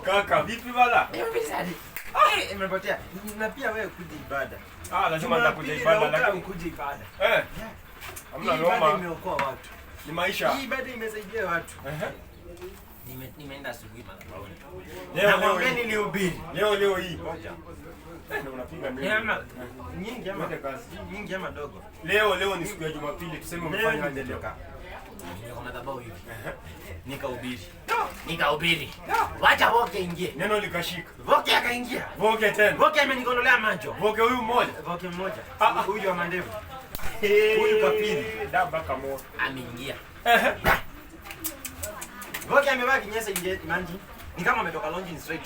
Kaka, vipi bala? Imepotea. Na pia wewe kuja ibada. Ah, lazima nitakuja ibada lakini kuja ibada. Eh. Hamna Hii ibada noma. imeokoa watu. Ni maisha. Hii ibada imesaidia watu. Ehe. Nimeenda asubuhi madhabahuni. Leo leo Nakwambia hii. nilihubiri. Leo leo hii. Eh, ndio unapiga mbele. Nyama nyingi ama Twende kazi. nyingi ama dogo. Leo leo ni siku ya Jumapili, tuseme Leo umefanya aje leo? nimetoka. Nimetoka madhabahu hivi. Nikahubiri. Nikahubiri. Wacha Voke ingie. Neno likashika. Voke akaingia. Voke tena. Voke amenikondolea macho. Voke huyu mmoja. Voke mmoja. Ah, ah. Huyu wa mandevu. Huyu kapili. Da baka moto. Ameingia. Ehe. Voke amevaa kinyesa ingie, imagine. Ni kama ametoka Longin straight.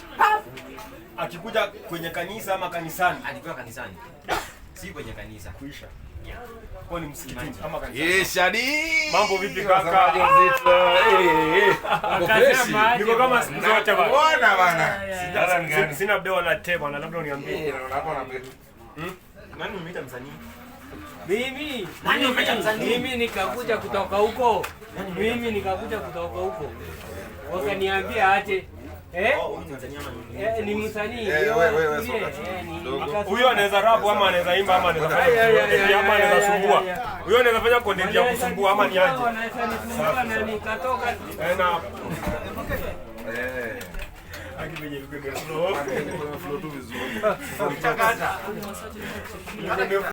Akikuja kwenye kanisa ama kanisani. Alikuwa kanisani. Si kwenye kanisa. Kuisha. Kwa ni msikitini ama kanisani. Eh, Shadi. Mambo vipi kaka? Wasemaje mzito? Eh, eh. Uko fresh? Niko kama siku zote bana. Bwana bana. Sasa ni gani? Sina update wala te bana, labda uniambie. Eh, naona hapo na Nani umeita msanii? Mimi Nani umeita msanii? mimi nikakuja kutoka huko, mimi nikakuja kutoka huko, wakaniambia aje eh? Oh, huyu ni msanii ama ni? Eh, ni msanii. Eh, wewe, soka tu Eh, kidogo. Huyo anaweza rap ama anaweza imba ama anaweza fanya Ay, ay, ay, content ama ay, anaweza ay, sumbua. ay, ay. Huyo anaweza fanya content ya kusumbua ama ni aje? Wanaweza nisumbua na nikatoka. Eh, na Eh. aki venye ilikuwa imeflow. Flow tu vizuri. Chakata. Ilikuwa imeflow.